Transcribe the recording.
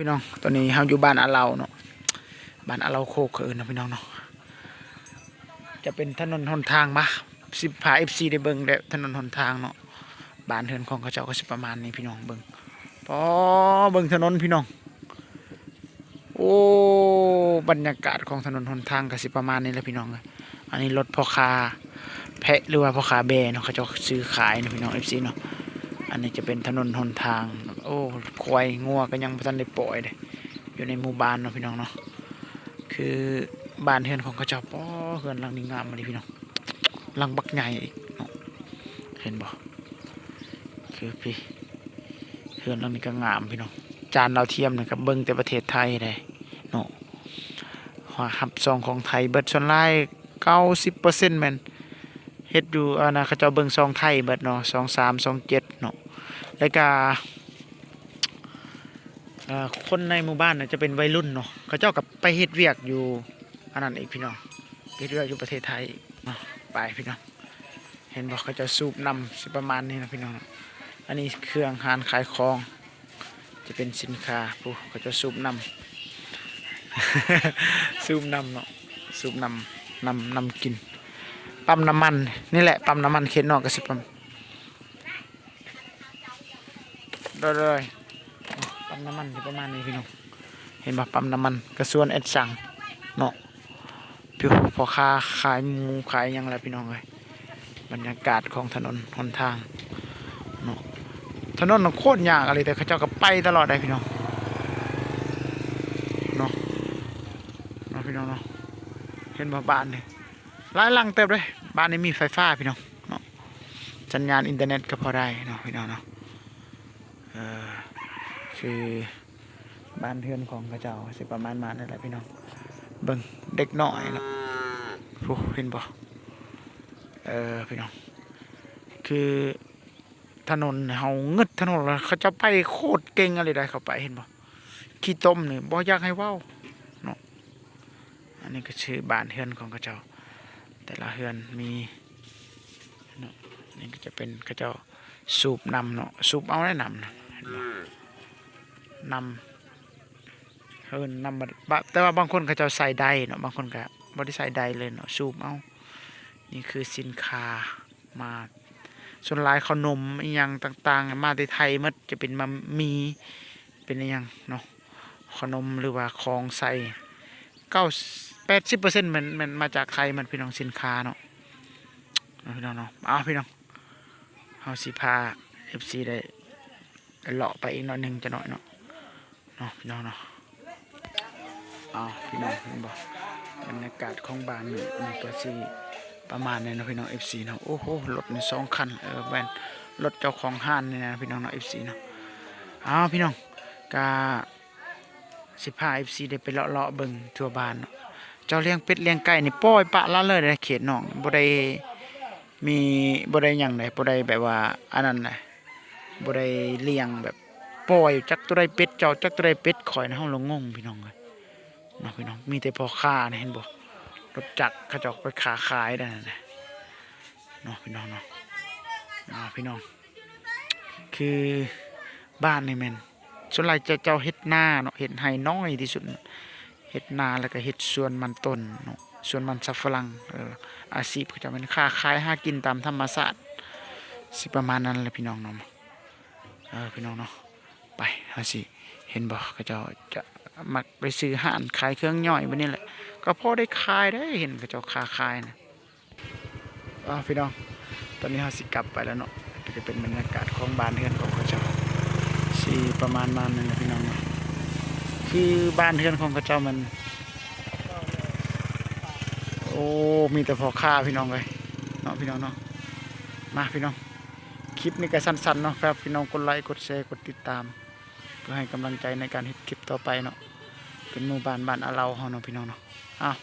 ພີ່ນ້ອງ ຕອນນີ້ເຮົາຢູ່ບ້ານອາເລົາເນາະ ບ້ານອາເລົາໂຄກ ເຂົາເອີ້ນເນາະພີ່ນ້ອງເນາະ. ຈະເປັນຖະໜົນຫົນທາງ ມາ ຊິພາເອັຟຊີໄດ້ເບິ່ງແລ້ວ ຖະໜົນຫົນທາງເນາະ. ບ້ານເຮືອນຂອງເຂົາເຈົ້າກໍຊິປະມານນີ້ພີ່ນ້ອງ ເບິ່ງ ປໍ ເບິ່ງຖະໜົນພີ່ນ້ອງ. ໂອ້ ບັນຍາກາດຂອງຖະໜົນຫົນທາງກໍຊິປະມານນີ້ແຫຼະພີ່ນ້ອງ. ອັນນີ້ລົດພໍ່ຄ້າແພະ ຫຼືວ່າພໍ່ຄ້າແບ້ເນາະ ເຂົາເຈົ້າຊື້ຂາຍເນາະພີ່ນ້ອງ ເອັຟຊີເນາະ. ອັນນີ້ຈະເປັນຖະໜົນຫົນທາງ. ໂອ້ ຄວາຍງົວກໍຍັງບໍ່ທັນໄດ້ປ່ອຍເດ້ ຢູ່ໃນໝູ່ບ້ານເນາະພີ່ນ້ອງເນາະ. ຄືບ້ານເຮືອນຂອງເຂົາເຈົ້າ ປໍ ເຮືອນຫຼັງນີ້ງາມອີ່ຫຼີພີ່ນ້ອງ ຫຼັງບັກໃຫຍ່ອີກເນາະ ເຫັນບໍ່? ຄືພີ່ ເຮືອນຫຼັງນີ້ກໍງາມພີ່ນ້ອງ. ຈານດາວທຽມນີ້ກໍເບິ່ງແຕ່ປະເທດໄທເດ້ເນາະ ຮັບຊ່ອງຂອງໄທເບິດ. ສ່ວນຫຼາຍເກົ້າສິບເປີເຊັນແມ່ນເຮັດຢູ່ ອັນນະ ເຂົາເຈົ້າເບິ່ງຊ່ອງໄທເບິດເນາະ ຊ່ອງສາມ ຊ່ອງເຈັດເນາະ. ແລ້ວກໍ ເອີ ຄົນໃນໝູ່ບ້ານນະຈະເປັນໄວລຸ້ນເນາະ ເຂົາເຈົ້າກໍໄປເຮັດວຽກຢູ່ອັນນັ້ນອີກພີ່ນ້ອງ ເຮັດວຽກຢູ່ປະເທດໄທເນາະ. ໄປພີ່ນ້ອງ ເຫັນບໍ່ ເຂົາເຈົ້າສູບນ້ຳ ຊິປະມານນີ້ນະພີ່ນ້ອງ. ອັນນີ້ເຄື່ອງຮ້ານຂາຍຂອງ ຈະເປັນສິນຄ້າ ຜູ້ ເຂົາເຈົ້າສູບນ້ຳ ສູບນ້ຳເນາະ ສູບນ້ຳ ນ້ຳ ນ້ຳກິນ. ປ້ຳນ້ຳມັນນີ້ແຫຼະ ປ້ຳນ້ຳມັນເຂດນອກກໍຊິປະມານ ໂດຍໆ ປ້ຳນ້ຳມັນຊິປະມານນີ້ພີ່ນ້ອງ ເຫັນບໍ່? ປ້ຳນ້ຳມັນກະຊວນແອັດສັງເນາະ. ພິວ ພໍ່ຄ້າຂາຍໝູຂາຍຫຍັງແຫຼະພີ່ນ້ອງເອີຍ. ບັນຍາກາດຂອງຖະໜົນຫົນທາງເນາະ ຖະໜົນໂຄດຍາກອີ່ຫຼີ ແຕ່ເຂົາເຈົ້າກໍໄປຕະຫຼອດໄດ໋ພີ່ນ້ອງເນາະ ເນາະພີ່ນ້ອງເນາະ. ເຫັນບໍ່? ບ້ານນີ້ຫຼາຍຫຼັງເຕີບເດ້ ບ້ານນີ້ມີໄຟຟ້າພີ່ນ້ອງເນາະ ສັນຍານອິນເຕີເນັດກໍພໍໄດ້ເນາະພີ່ນ້ອງເນາະ. ເອີ ຄືບ້ານເຮືອນຂອງເຂົາເຈົ້າຊິປະມານມານີ້ແຫຼະພີ່ນ້ອງ. ເບິ່ງເດັກນ້ອຍເນາະ ໂອ້ ເຫັນບໍ່? ເອີ ພີ່ນ້ອງ ຄືຖະໜົນເຮົາງຶດຖະໜົນ ແລ້ວເຂົາເຈົ້າໄປໂຄດເກັ່ງອີ່ຫຼີໄດ໋ ເຂົາໄປ ເຫັນບໍ່? ຂີ້ຕົມນີ້ບໍ່ຢາກໃຫ້ເວົ້າເນາະ. ອັນນີ້ກໍຊື່ບ້ານເຮືອນຂອງເຂົາເຈົ້າ ແຕ່ລະເຮືອນມີເນາະ. ນີ້ກໍຈະເປັນເຂົາເຈົ້າສູບນ້ຳເນາະ ສູບເອົາໄດ້ນ້ຳນະ ເຫັນບໍ່? ນ້ຳ ເອີ້ນນ້ຳ ບ- ແຕ່ວ່າບາງຄົນເຂົາເຈົ້າໃສ່ໄດເນາະ ບາງຄົນກໍບໍ່ໄດ້ໃສ່ໄດເລີຍເນາະ ສູບເອົາ. ນີ້ຄືສິນຄ້າມາ ສ່ວນຫຼາຍເຂົ້າໜົມອີ່ຫຍັງຕ່າງໆ ມາແຕ່ໄທໝົດ ຈະເປັນໝາ່ໝີ່ ເປັນອີ່ຫຍັງເນາະ ເຂົ້າໜົມ ຫຼືວ່າຂອງໃຊ້ ເກົ້າ ແປດສິບເປີເຊັນແມ່ນ ແມ່ນມາຈາກໄທໝົດພີ່ນ້ອງ ສິນຄ້າເນາະ ເນາະພີ່ນ້ອງເນາະ. ເອົາພີ່ນ້ອງ ເຮົາຊິພາເອັຟຊີໄດ້ເລາະໄປອີກໜ້ອຍໜຶ່ງ ຈັກໜ້ອຍເນາະ ເນາະພີ່ນ້ອງເນາະ. ເອົາພີ່ນ້ອງ ເຫັນບໍ່? ບັນຍາກາດຂອງບ້ານນີ້ ມັນກໍຊິປະມານນີ້ເນາະພີ່ນ້ອງ ເອັຟຊີເນາະ. ໂອ້ໂຫ ລົດນີ້ສອງຄັນ ເອີ ແມ່ນ ລົດເຈົ້າຂອງຮ້ານນີ້ນະພີ່ນ້ອງເນາະ ເອັຟຊີເນາະ. ເອົາພີ່ນ້ອງ ກະຊິພາເອັຟຊີໄດ້ໄປເລາະໆເບິ່ງທົ່ວບ້ານເນາະ. ເຈົ້າລ້ຽງເປັດລ້ຽງໄກ່ນີ້ປ່ອຍປະລະເລີຍເດ້ ເຂດນອກ ບໍ່ໄດ້ມີ ບໍ່ໄດ້ຫຍັງໃດ ບໍ່ໄດ້ແບບວ່າອັນນັ້ນໃດ ບໍ່ໄດ້ລ້ຽງແບບປ່ອຍ ຈັກໂຕໃດເປັດເຈົ້າ ຈັກໂຕໃດເປັດຂ້ອຍນະ ເຮົາລະງົງພີ່ນ້ອງເອີຍເນາະ. ພີ່ນ້ອງ ມີແຕ່ພໍ່ຄ້ານະ ເຫັນບໍ່? ລົດຈັກເຂົາເຈົ້າໄປຄ້າຂາຍໄດ໋ນັ້ນນະ ເນາະພີ່ນ້ອງເນາະ. ເອົາພີ່ນ້ອງ ຄືບ້ານນີ້ແມ່ນ ສ່ວນຫຼາຍເຈົ້າ ເຈົ້າເຮັດນາເນາະ ເຮັດໄຮ່ນ້ອຍທີ່ສຸດ ເຮັດນາ ແລ້ວກໍເຮັດສວນມັນຕົ້ນເນາະ ສວນມັນສຳປະຫຼັງ. ເອີ ອາຊີບເຂົາເຈົ້າແມ່ນຄ້າຂາຍຫາກິນຕາມທຳມະຊາດ ຊິປະມານນັ້ນແຫຼະພີ່ນ້ອງເນາະ. ເອີ ພີ່ນ້ອງເນາະ ໄປ ເຮົາຊິ ເຫັນບໍ່ ເຂົາເຈົ້າຈະມັກໄປຊື້ຮ້ານຂາຍເຄື່ອງຍ່ອຍແບບນີ້ແຫຼະ ກໍພໍໄດ້ຂາຍໄດ໋ ເຫັນເຂົາເຈົ້າຄ້າຂາຍນະ. ອ້າວ ພີ່ນ້ອງ ຕອນນີ້ເຮົາຊິກັບໄປແລ້ວເນາະ ກໍຈະເປັນບັນຍາກາດຂອງບ້ານເຮືອນຂອງເຂົາເຈົ້າ ຊິປະມານ ປະມານນັ້ນແຫຼະພີ່ນ້ອງເນາະ. ຄືບ້ານເຮືອນຂອງເຂົາເຈົ້າມັນ ໂອ້ ມີແຕ່ພໍ່ຄ້າພີ່ນ້ອງເອີຍເນາະ ພີ່ນ້ອງເນາະ. ມາພີ່ນ້ອງ ຄລິບນີ້ກໍສັ້ນໆເນາະ ຝາກພີ່ນ້ອງກົດໄລ ກົດແຊ ກົດຕິດຕາມ ເພື່ອໃຫ້ກຳລັງໃຈໃນການເຮັດຄລິບຕໍ່ໄປເນາະ. ເປັນໝູ່ບ້ານ ບ້ານອາເລົາເຮົາເນາະ ພີ່ນ້ອງເນາະ. ອ້າວ